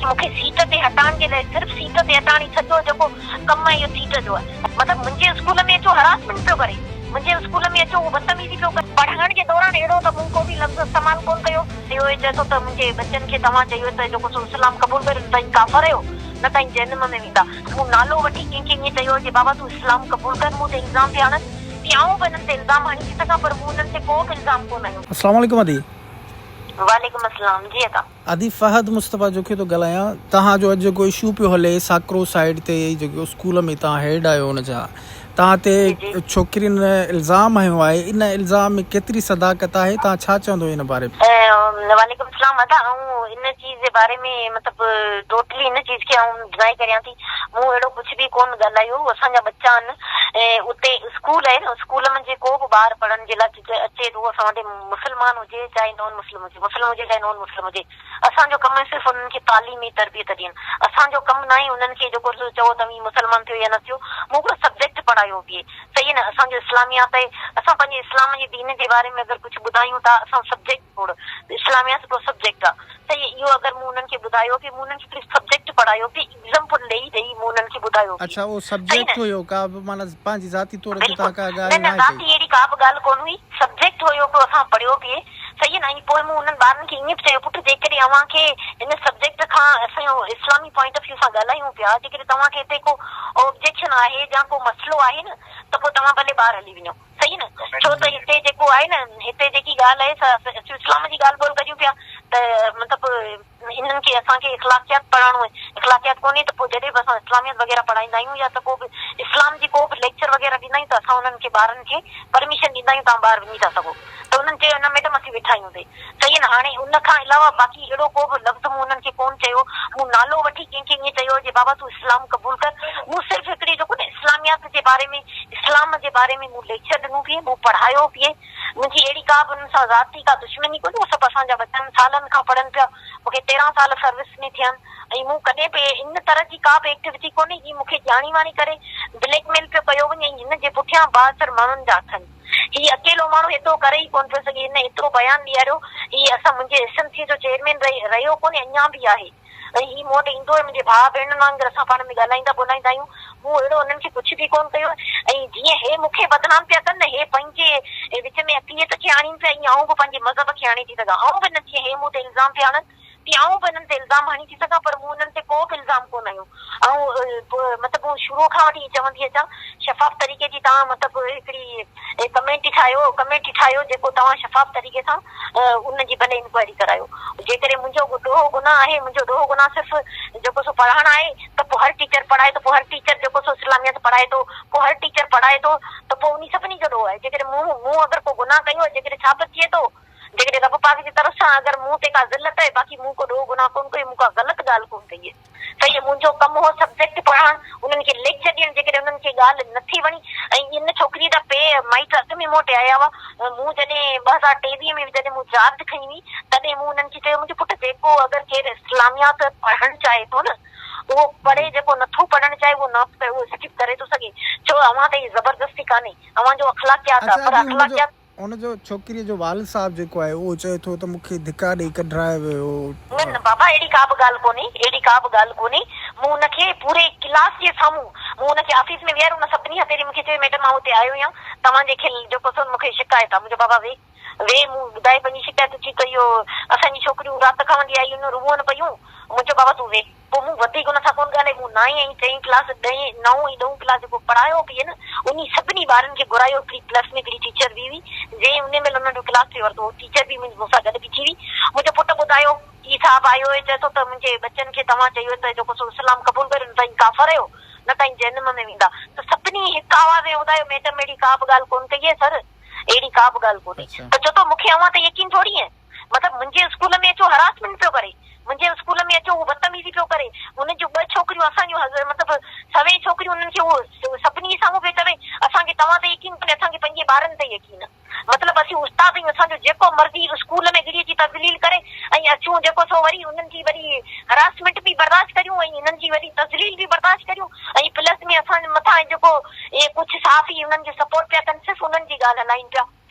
مون کي سيٽ تي هٽائڻ جي لاء صرف سيٽ تي هٽائڻ هي سڄو جيڪو ڪم آهي اهو سيٽ جو آهي مطلب منهنجي اسڪول ۾ اچو هراسمينٽ پيو ڪري منهنجي اسڪول ۾ اچو هو بدتميزي پيو ڪري. پڙهائڻ جي دوران اهڙو ته مون ڪو به لفظ استعمال ڪونه ڪيو. اهو ئي چئي ٿو ته منهنجي ٻچن کي توهان چيو ته جيڪو سو اسلام قبول ڪريو نه ته ڪافر آهيو نه ته جهنم ۾ ويندا. مون نالو وٺي ڪنهن کي ائين چيو هجي بابا تون اسلام قبول ڪر مون تي الزام پيا هڻن تيئن آئون به انهن تي الزام هڻي ٿي سگهان پر مون انهن تي ڪو به الزام ڪونه هنيو. السلام عليڪم ادي. وعليڪم السلام جي ادا. ادي فهد مصطفيٰ جوکيو ٿو ڳالهايان توهان جو اڄ جيڪو اشو پيو هلي ساڪرو سائيڊ تي جيڪو اسڪول ۾ توهان هيڊ آهيو ان جا توهان تي ڇوڪرين الزام هنيو آهي ان الزام ۾ ڪيتري صداقت آهي توهان ڇا چوندو ان باري ۾. وعليڪم السلام ادا آئون ان چيز جي باري ۾ مطلب ٽوٽلي ان چيز کي آئون ڊنائي ڪريان ٿي مون اهڙو ڪجهه به ڪون ڳالهايو اسان جا ٻچا آهن اتي اسڪول آهي نه اسڪول منجهه ڪو به ٻار پڙهڻ جي لاء اچي ٿو اسان وٽ مسلمان هجي چاهي نان مسلم هجي مسلم هجي چاهي نان مسلم هجي اسان جو ڪم آهي صرف انهن کي تعليمي تربيت ڏين اسان جو ڪم ناهي انهن کي جيڪو سو چئو توهين مسلمان ٿيو يا نه ٿيو مون هڪڙو سبجيڪٽ پڙهايو بي صحيح نه اسان جو اسلاميات آهي اسان پنهنجي اسلام جي دين جي باري ۾ اگر ڪجهه ٻڌايون ٿا اسان سبجيڪٽ ڇوڙ اسلاميات هڪڙو سبجيڪٽ آهي صحيح اهو اگر مون انهن کي ٻڌايو بي مون انهن کي هڪڙي سبجيڪٽ پڙهايو بي ايگزامپل ڏئي ڏئي مون انهن کي ٻڌايو بي اڇا اهو صحيح سبجيڪٽ نه هيو ڪا به معنيٰ پنهنجي ذاتي طور تي بلڪل توهان ڪا نه ڳالهه نه ناهي ذاتي ڪئي. اهڙي ڪا به ڳالهه ڪونه هئي سبجيڪٽ هيو پيو اسان پڙهيو پئي صحيح نه ۽ پوء مون انهن ٻارن کي ائين به چيو پٽ جيڪڏهن اوهان کي هن سبجيڪٽ کان اسان اسلامي پوائنٽ آف ويو سان ڳالهايون پيا جيڪڏهن توهان کي هتي ڪو آبجيڪشن آهي يا ڪو مسئلو آهي نه ته پوء توهان ڀلي ٻاهر هلي وڃو صحيح نه ڇو ته هتي جيڪو آهي نه هتي جيڪي ڳالهه آهي سا اسين اسلام جي ڳالهه ٻولهه ڪريون پيا ته مطلب انهن کي اسان کي اخلاقيات پڙهائڻو آهي اخلاقيات ڪونهي ته پوء جڏهن به اسان اسلاميات وغيره پڙهائيندا آهيون يا ته ڪو به اسلام جي ڪو به ليڪچر وغيره ڏيندا آهيون ته اسان انهن کي ٻارن کي پرميشن ڏيندا آهيون توهان ٻاهر وڃي ٿا سگهو ته انهن چيو نه ميڊم اسين ويٺا آهيون هتي صحيح نه هاڻي ان کان علاوه باقي اهڙو ڪو به لفظ مون انهن کي ڪونه چيو مون نالو وٺي ڪنهن کي ائين چيو هجي بابا تون اسلام قبول ڪر مون صرف هڪڙي جيڪو نه اسلاميات جي باري ۾ اسلام جي باري ۾ مون ليڪچر ڏنو پئي مون پڙهايو پئي منهنجي اهڙي ڪا به انهن سان ذاتي ڪا دشمني ڪونهي اهي سڀ اسان جا ٻچا آهن سالن کان پڙهن پيا مون کي 13 سال سروس ۾ ٿيا آهن ۽ مون ڪڏهن به ان طرح جي ڪا به ايڪٽيوٽي ڪونهي جي مون کي ڄاڻي واڻي ڪري بليڪ ميل پيو ڪيو وڃي ۽ هن جي پٺيان بااثر ماڻهن جا هٿ آهن هي اڪيلو ماڻهو ايترو ڪري ئي ڪونه پيو سگهي هن ايترو بيان ڏياريو هي اسان منهنجي ايس ايم سي جو چيئرمين رهيو ڪونهي اڃا به آهي. ۽ هي مون وٽ ايندو ۽ منهنجي ڀاء ڀيڻن وانگر اسان پاڻ ۾ ڳالهائيندا ٻولهائيندا آهيون. مون اهڙو انهن کي ڪجهه به ڪونه ڪيو ۽ جيئن هي مون کي بدنام پيا ڪن نه هي پنهنجي وچ ۾ اقليت کي آڻين پيا ائين آئون به پنهنجي مذهب کي آڻي ٿي سگهان. آئون به نه جيئن هي مون تي الزام پيا هڻن تيئن آئون به انهن تي الزام هڻي ٿي سگهان پر مون انهن تي ڪو به الزام ڪونه هنيو. آئون مطلب مون شروع کان وٺي ائين چوندي اچان شفاف طريقي جي توهان مطلب هڪڙي ڪميٽي ٺاهيو ڪميٽي ٺاهيو جيڪو توهان شفاف طريقي سان ان جي ڀلي انڪوائري ڪرايو. جيڪڏهن منهنجو ڏوهه گناهه آهي، منهنجو ڏوهه گناهه صرف جيڪو سو پڙهائڻ آهي ته پوء هر ٽيچر پڙهائي ٿو، پوء هر ٽيچر جيڪو سو اسلاميات پڙهائي ٿو، پوء هر ٽيچر پڙهائي ٿو ته پوء انهي سڀني جو ڏوهه آهي. جيڪڏهن مون مون اگر ڪو گناهه ڪيو آهي، جيڪڏهن ثابت ٿئي ٿو، جيڪڏهن رب پاڪ جي طرف سان اگر مون تي ڪا ذلت آهي، باقي مون ڪو ڏوهه گناهه ڪونه ڪيو، مون ڪا غلط ڳالهه ڪونه ڪئي آهي. صحيح منهنجو ڪم هو سبجيڪٽ پڙهائڻ، انهن کي ليڪچر ڏيڻ، جيڪڏهن انهن کي ڳالهه نه ٿي وڻي ۽ ان ڇوڪريء جا پيء مائٽ اڳ ۾ مون وٽ آيا هئا، مون جڏهن 2023 ۾ جڏهن مون چارج کنئي هئي، تڏهن مون انهن کي چيو منهنجو پٽ جيڪو اگر ڪير اسلاميات پڙهڻ چاهي ٿو نه اهو پڙهي جيڪو نه ٿو پڙهڻ چاهي اهو نه اهو اسڪپ ڪري ٿو سگهي، ڇو اوهان تي هي زبردستي ڪانهي، اوهان جو اخلاقيات آهي اڇا پر ادي هن جو اخلاقيات. ان جو ڇوڪريء جو والد صاحب جيڪو آهي اهو چئي ٿو ته مون کي ڌڪا ڏئي ڪڍرايو ويو. نه نه بابا اهڙي ڪا به ڳالهه ڪونهي اهڙي ڪا به ڳالهه ڪونهي مون ان کي پوري ڪلاس جي سامهون مون ان کي آفيس ۾ ويهاريو ان سڀني کان پهرين مون کي چيو ميڊم آئون هتي آيو آهيان توهان جي کي جيڪو سو مون کي شڪايت آهي مون چيو بابا ويهه ويهه مون ٻڌائي پنهنجي شڪايت چي ته اهو اسان جون ڇوڪريون رات کان وٺي آيون آهن روئن پيون مون چيو بابا تون ويهه. پوء مون وڌيڪ ان سان ڪونه ڳالهائي. مون نائين ۽ چئين ڪلاس، ڏهين، نائون ۽ ڏهون ڪلاس جيڪو پڙهايو پئي نه، انهي سڀني ٻارن کي گهرايو. هڪڙي پلس ۾ هڪڙي ٽيچر به هئي، جنهن انهي مهل انهن جو ڪلاس پئي ورتو. هو ٽيچر به مون سان گڏ بيٺي هئي. منهنجو پٽ ٻڌايو، هي صاحب آيو هي، چئي ٿو ته منهنجي ٻچن کي توهان چيو ته جيڪو سو اسلام قبول ڪريو نه ته اوهين ڪافر آهيو، نه ته اوهين جهنم ۾ ويندا. ته سڀني هڪ آواز ۾ ٻڌايو، ميڊم اهڙي ڪا به ڳالهه ڪونه ڪئي آهي سر، اهڙي ڪا به ڳالهه ڪونهي. ته چئي ٿو مون کي اوهان تي يقين ٿوري آهي. مطلب منهنجي اسڪول ۾ اچو هراسمينٽ پيو ڪري، منهنجي اسڪول ۾ اچو هو بدتميزي پيو ڪري، هن جون ٻه ڇوڪريون اسان جون هزار مطلب سوين ڇوڪريون انهن کي هو سڀني جي سامهون پيو چوي اسان کي توهان تي يقين ڪونهي اسان کي پنهنجي ٻارن تي يقين آهي مطلب اسين استاد آهيون اسان جو جيڪو مرضي اسڪول ۾ گهڙي اچي تذليل ڪري ۽ اسين جيڪو سو وري انهن جي وري هراسمينٽ به برداشت ڪريون ۽ انهن جي وري تذليل به برداشت ڪريون ۽ پلس ۾ اسان مٿان جيڪو اهي ڪجهه صحافي انهن کي سپورٽ پيا ڪن صرف انهن جي ڳالهه هلائين پيا.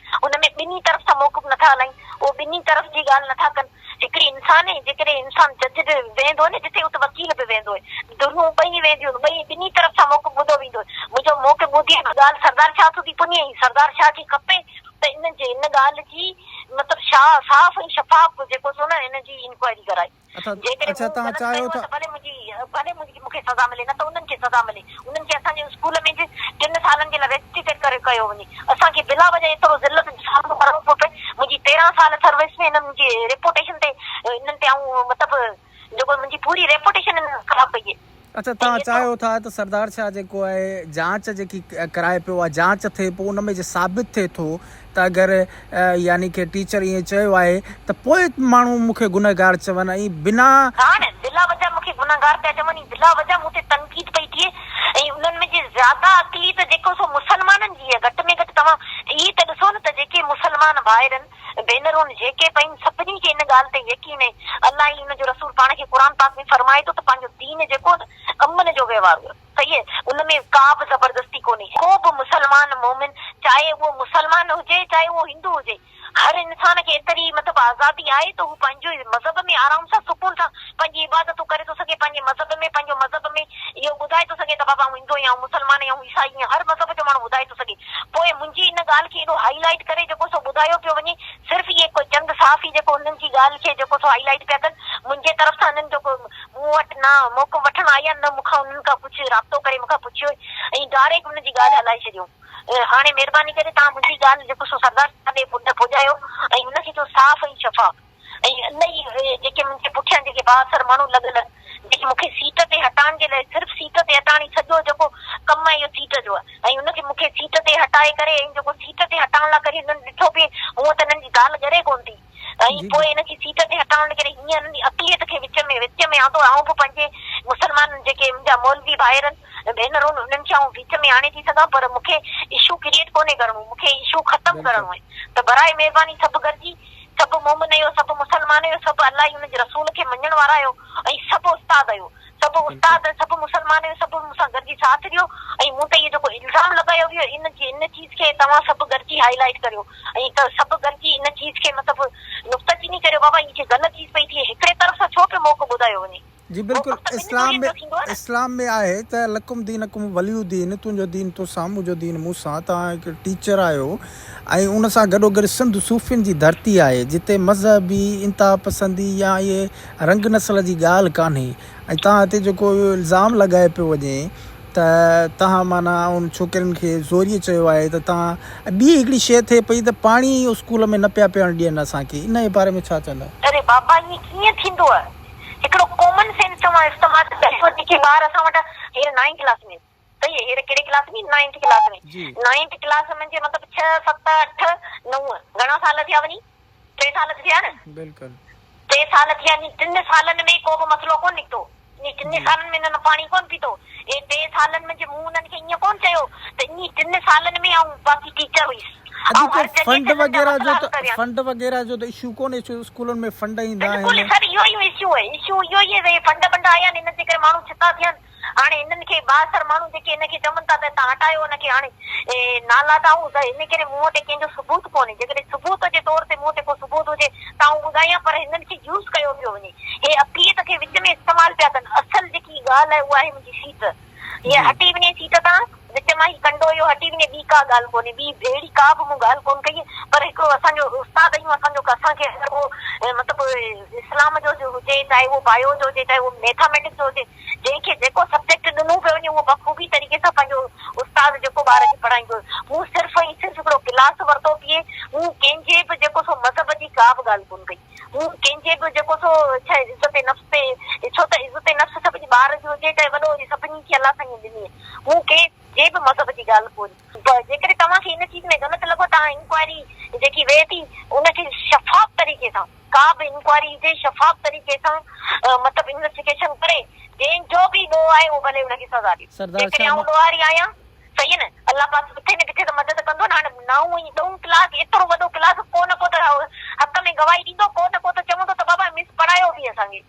ان ۾ ٻنهي طرف سان موقف نٿا هلائين، اهو ٻنهي طرف جي ڳالهه نٿا ڪن. هڪڙي انسان آهي جيڪڏهن انسان جج به ويهندو آهي نه جتي اتي وڪيل به ويهندو آهي ڌريون ٻئي ويهنديون آهن ٻئي ٻنهي طرف سان موقف ٻڌو ويندو آهي منهنجو موقف ٻڌي ڳالهه سردار شاهه سوڌي پڃي ۽ سردار شاهه کي کپي ته ان جي ان ڳالهه جي مطلب شاهه صاف ۽ شفاف جيڪو سو نه ان جي انڪوائري ڪرائي. اڇا جيڪڏهن اڇا مون توهان غلط چاهيو ڪيو آهي ٿا ته ڀلي منهنجي ڀلي منهنجي مون کي سزا ملي نه ته انهن کي سزا ملي انهن کي اسان جي اسڪول ۾ جي ٽن سالن جي لاء ريسٽرڪٽيڊ ڪري ڪيو وڃي اسان کي بلا وجه ايترو ذلت جو سامنو ڪرڻو پيو پئي منهنجي 13 سال سروس ۾ انهن منهنجي ريپوٽيشن تي انهن تي آئون مطلب جيڪو منهنجي پوري ريپوٽيشن انهن خراب ڪئي آهي. اڇا توهان چاهيو ٿا ته سردار شاهه جيڪو آهي جاچ جيڪي ڪرائي پيو اها جاچ ٿئي پوء ان ۾ جي ثابت ٿئي ٿو ته اگر يعني ڪي ٽيچر ائين چيو آهي ته پوء ماڻهو مون کي گنهگار چون ۽ بنا ها نه بلا وجه مون کي گنهگار پيا چون ۽ بلا وجه مون تي تنقيد پئي ٿئي ۽ انهن ۾ جي زياده اقليت جيڪو سو مسلمانن جي آهي گهٽ ۾ گهٽ توهان اهي ته ڏسو نه ته جيڪي مسلمان ڀائرن ڀينرون جيڪي به آهن سڀني کي ان ڳالهه تي يقين آهي الله ۽ ان جو رسول پاڻ کي قرآن پاڪ ۾ فرمائي ٿو ته پنهنجو دين جيڪو آهي نه امن جو وهنوار آهي صحيح آهي ان ۾ ڪا به زبردستي ڪونهي ڪو به مسلمان مؤمن چاهي اهو مسلمان هجي چاهي اهو هندو هجي هر انسان کي ايتري مطلب آزادي آهي ته هو پنهنجو مذهب ۾ آرام سان سڪون سان پنهنجي عبادتون ڪري ٿو سگهي پنهنجي مذهب ۾ پنهنجو مذهب ۾ اهو ٻڌائي ٿو سگهي ته بابا آئون هندو آهيان آئون مسلمان آهيان آئون عيسائي آهيان هر مذهب جو ماڻهو ٻڌائي ٿو سگهي پوء منهنجي ان ڳالهه کي ايڏو هائي لائيٽ ڪري جيڪو سو ٻڌايو پيو وڃي صرف اهي ڪو چند صحافي جيڪو انهن جي ڳالهه کي جيڪو سو هائي لائيٽ پيا ڪن منهنجي طرف سان انهن جو ڪو مون وٽ نه موقف وٺڻ آيا نه مون کان انهن کان ڪجهه رابطو ڪري مون کان پڇيو ۽ ڊائريڪٽ ان جي ڳالهه هلائي ڇڏيون هاڻي مهرباني ڪري توهان منهنجي ڳالهه جيڪو سو سردار صاحب ڏي پڄايو ۽ ان کي چئو صاف ۽ شفاف ۽ الائي جيڪي منهنجي پٺيان جيڪي بااثر ماڻهو لڳل آهن جيڪي مون کي سيٽ تي هٽائڻ جي لاء صرف سيٽ تي هٽائڻ هي سڄو جيڪو ڪم آهي اهو سيٽ جو آهي ۽ ان کي مون کي سيٽ تي هٽائي ڪري ۽ جيڪو سيٽ تي هٽائڻ لاء ڪري هنن ڏٺو پئي هونء ته هنن جي دال ڳري ڪونه ٿي ۽ پوء هن کي سيٽ تي هٽائڻ ڪري هيئن هنن جي اقليت کي وچ ۾ وچ ۾ آندو آئون به پنهنجي مسلمان جيڪي منهنجا مولوي ڀائر آهن ڀينرون انهن کي آئون وچ ۾ آڻي ٿي سگهان پر مون کي اشو ڪريئيٽ ڪونهي ڪرڻو مون کي اشو ختم ڪرڻو آهي ته براء مهرباني سڀ گڏجي سڀ مومن آهيو، سڀ مسلمان آهيو، سڀ الله ۽ ان جي رسول کي مڃڻ وارا آهيو ۽ سڀ استاد آهيو، سڀ استاد ۽ سڀ مسلمان آهيو، سڀ مون سان گڏجي ساٿ ڏيو ۽ مون تي اهو جيڪو الزام لڳايو ويو آهي ان جي ان چيز کي توهان سڀ گڏجي هائي لائيٽ ڪريو ۽ ته سڀ گڏجي ان چيز کي مطلب نقطه چيني ڪريو بابا هي جي غلط چيز پئي ٿئي هڪڙي طرف سان ڇو پيو موقعو ٻڌايو وڃي. جي بلڪل اسلام ۾ اسلام ۾ آهي ته لڪم دينڪم ولي دين تنهنجو دين توسان منهنجو دين مون سان توهان هڪ ٽيچر آهيو ۽ ان سان گڏو گڏ سنڌ صوفين جي ڌرتي آهي جتي مذهبي انتها پسندي يا اهي رنگ نسل جي ڳالهه ڪانهي ۽ توهان هتي جيڪو اهو الزام لڳائي پيو وڃي ته توهان معنيٰ ان ڇوڪرين کي زوريء چيو آهي ته توهان ٻي هڪڙي شيء ٿئي پئي ته پاڻي اسڪول ۾ نه پيا پيئڻ ڏين اسان کي ان جي باري ۾ ڇا چوندا. اري بابا ائين ڪيئن ٿيندو آهي. هڪڙو ڪامن سينس توهان استعمال ڪريو جيڪي ٻار اسان وٽ هينئر نائين ڪلاس ۾ صحيح آهي هينئر ڪهڙي class ۾ ninth class ۾ ninth class ۾ جي مطلب ڇهه ست اٺ نو گهڻا سال ٿيا وڃي ٽي سال ٿيا نه بلڪل ٽي سال ٿيا انهي ٽن سالن ۾ ڪو به مسئلو ڪون نڪتو انهي ٽن سالن ۾ انهن پاڻي ڪون پيتو اهي ٽي سالن ۾ جي مون انهن کي ائين ڪون چيو ته انهي ٽن سالن ۾ آئون باقي ٽيچر هئيس اڄ ڪو فنڊ وغيره جو ته فنڊ وغيره جو ته اشو ڪونهي ڇو اسڪولن ۾ فنڊ ايندا آهن. بلڪل سر اهو ئي اشو آهي اشو اهو ئي آهي فنڊ بنڊ آيا آهن انهن جي ڪري ماڻهو ڇتا ٿيا آهن هاڻي انهن کي بااثر ماڻهو جيڪي ان کي چون ٿا ته هتان هٽايو ان کي هاڻي نالا ته آئون ته ان ڪري مون وٽ ڪنهن جو ثبوت ڪونهي جيڪڏهن ثبوت جي طور تي مون وٽ ڪو ثبوت هجي ته آئون ٻڌايان پر هنن کي يوز ڪيو پيو وڃي هي اقليت کي وچ ۾ استعمال پيا ڪن اصل جيڪي ڳالهه آهي اها آهي منهنجي سيٽ هيء هٽي وڃي سيٽ تان، وچ مان هي ڪنڊو اهو هٽي وڃي، ٻي ڪا ڳالهه ڪونهي، ٻي اهڙي ڪا به مون ڳالهه ڪونه ڪئي، پر هڪڙو اسان جو استاد آهيون، اسان جو اسان کي اگر ڪو مطلب اسلام جو هجي، چاهي اهو بايو جو هجي، چاهي اهو ميٿاميٽڪس جو هجي، جنهن کي جيڪو سبجيڪٽ ڏنو پيو وڃي، اهو بخوبي طريقي سان پنهنجو استاد جيڪو ٻار کي پڙهائيندو هيو. مون صرف ۽ صرف هڪڙو ڪلاس ورتو پئي، مون ڪنهن جي به جيڪو سو مذهب جي ڪا به ڳالهه ڪونه ڪئي. مون ڪنهن جي به جيڪو سو ڇا عزت نفس تي ڇو ته عزت نفس سڀني ٻار جي هجي چاهي وڏو هجي سڀني کي الله سائين ڏني آهي مون ڪنهن جي به مذهب جي ڳالهه ڪونهي جيڪڏهن توهان کي ان چيز ۾ غلط لڳو توهان انڪوائري جيڪي ويهي ٿي ان کي شفاف طريقي سان ڪا به انڪوائري هجي شفاف طريقي سان مطلب انويسٽيگيشن ڪري جنهن جو به ڏوهه آهي اهو ڀلي ان کي سزا ڏيو جيڪڏهن آئون ڏوهاري آهيان صحيح نه الله پاڪ ڪٿي نه ڪٿي ته مدد ڪندو نه هاڻي نائون ۽ ڏهون ڪلاس ايترو وڏو ڪلاس ڪو نه ڪو ته حق ۾ گواهي ڏيندو ڪو نه ڪو ته چوندو ته بابا مس پڙهايو به اسان کي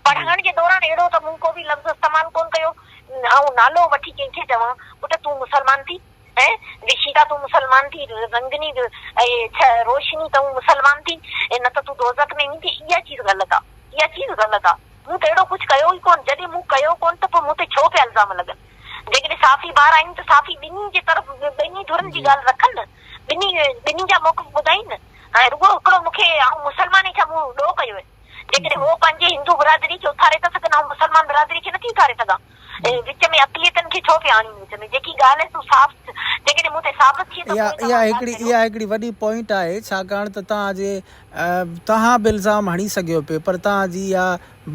پڙهائڻ جي دوران اهڙو ته مون ڪو به لفظ استعمال ڪونه ڪيو آئون نالو وٺي ڪنهن کي چوان پٽ تون مسلمان ٿي ۽ وشيتا تون مسلمان ٿي، رنگني ۽ روشني تون مسلمان ٿي ۽ نه ته تون دوزخ ۾ ويندين، اها چيز غلط آ، اها چيز غلط آ، مون ته اهڙو ڪجهه ڪيو ئي ڪونه، جڏهن مون ڪيو ڪونه ته پوء مون تي ڇو پيا الزام لڳن؟ جيڪڏهن صحافي ٻاهر آهن ته صحافي ٻنهي جي طرف ٻنهي ڌرين جي ڳالهه رکن نه، ٻنهي ٻنهي جا موقف ٻڌائين نه، هاڻي رڳو هڪڙو مون کي آئون مسلمان آهيان ڇا مون ڏوهه ڪيو آهي؟ جيڪڏهن هو پنهنجي هندو برادري کي اٿاري ٿا سگهن آئون مسلمان برادري کي نٿي اٿاري سگهان. وچ ۾ اقليتن کي ڇو پيا آڻين وچ ۾ جيڪي ڳالهه آهي سو صاف جيڪڏهن مون تي ثابت ٿئي ته اها پوء اها توهان هڪڙي ڳالهه ڪريو. اها هڪڙي وڏي پوائنٽ آهي ڇاڪاڻ ته توهان جي توهان به الزام هڻي سگهيو پئي پر توهان جي اها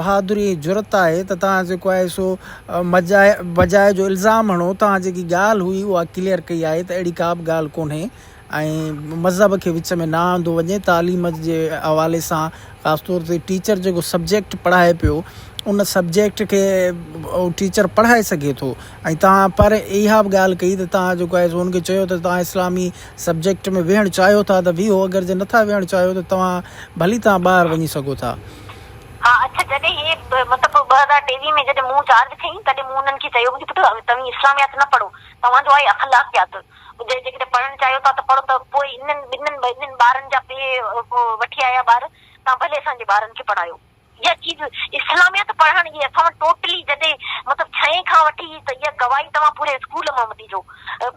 بهادري ۽ جرئت آهي ته توهان جيڪو آهي سو مجاء بجاء جو الزام هڻو توهان جيڪي ڳالهه هئي اها ڪليئر ڪئي آهي ته اهڙي ڪا به ڳالهه ڪونهي ۽ مذهب کي وچ ۾ نه آندو وڃي تعليم جي حوالي سان خاص طور تي ٽيچر جيڪو سبجيڪٽ پڙهائي پيو ان سبجيڪٽ کي ٽيچر پڙهائي سگهي ٿو ۽ توهان پر اها به ڳالهه ڪئي ته توهان جيڪو آهي سو ان کي چيو ته توهان اسلامي سبجيڪٽ ۾ ويهڻ چاهيو ٿا ته ويهو اگر جي نٿا ويهڻ چاهيو ته توهان ڀلي توهان ٻاهر وڃي سگهو ٿا. ها اڇا جڏهن هي مطلب 2023 ۾ جڏهن مون چارج کنئي تڏهن مون انهن کي چيو پٽ توهين اسلاميات نه پڙهو توهان جو آهي اخلاقيات جيڪڏهن پڙهڻ چاهيو ٿا ته پڙهو ته پوء انهن ٻنهن ٻنهن ٻارن جا پيء وٺي آيا ٻار توهان ڀلي اسان جي ٻارن کي پڙهايو. اها چيز اسلاميات پڙهڻ جي اسان وٽ ٽوٽلي جڏهن مطلب ڇهين کان وٺي ته اها گواهي توهان پوري اسڪول مان ڏجو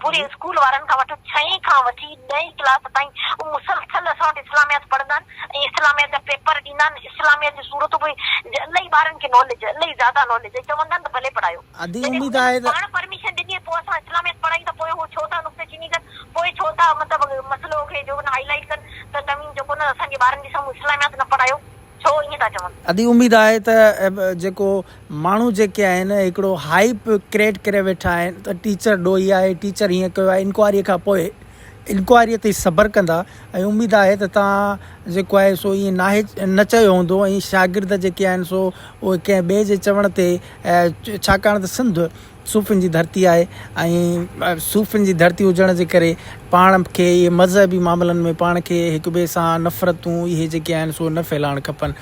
پوري اسڪول وارن کان وٺو ڇهين کان وٺي ڏهين ڪلاس تائين اهي مسلسل اسان وٽ اسلاميات پڙهندا آهن ۽ اسلاميات جا پيپر ڏيندا آهن اسلاميات جون صورتون به الاهي ٻارن کي ناليج الاهي زياده ناليج ۽ چوندا آهن ته ڀلي پڙهايو. ادي جڏهن اميد هنن آهي ته. پاڻ پرميشن ڏني ۽ پوء اسان اسلاميت پڙهايون ته پوء هو ڇو ٿا نقطه چيني ڪن، پوء ڇو ٿا مطلب مسئلو کي جو نه هائي لائيٽ ڪن ته توهين جيڪو نه اسان جي ٻارن جي سامهون اسلاميات نه پڙهايو ڇو ائين ٿا چون. ادي اميد آهي ته جيڪو ماڻهو جيڪي آهن هڪڙو هائيپ ڪريٽ ڪري ويٺا آهن ته ٽيچر ڏوهي آهي ٽيچر هيئن ڪيو آهي انڪوائري کان پوء انڪوائري تي صبر ڪندا ۽ اميد آهي ته توهان جيڪو آهي سو ائين ناهي نه چيو هوندو ۽ شاگرد جيڪي آهن سو اهي ڪنهن ٻئي جي چوڻ تي ڇاڪاڻ ته سنڌ صوفين جي ڌرتي آهي ۽ صوفين جي ڌرتي هجڻ جي ڪري پاڻ کي اهي مذهبي معاملن ۾ پاڻ کي هڪ ٻئي سان نفرتون اهي جيڪي آهن سو نه ڦهلائڻ کپن.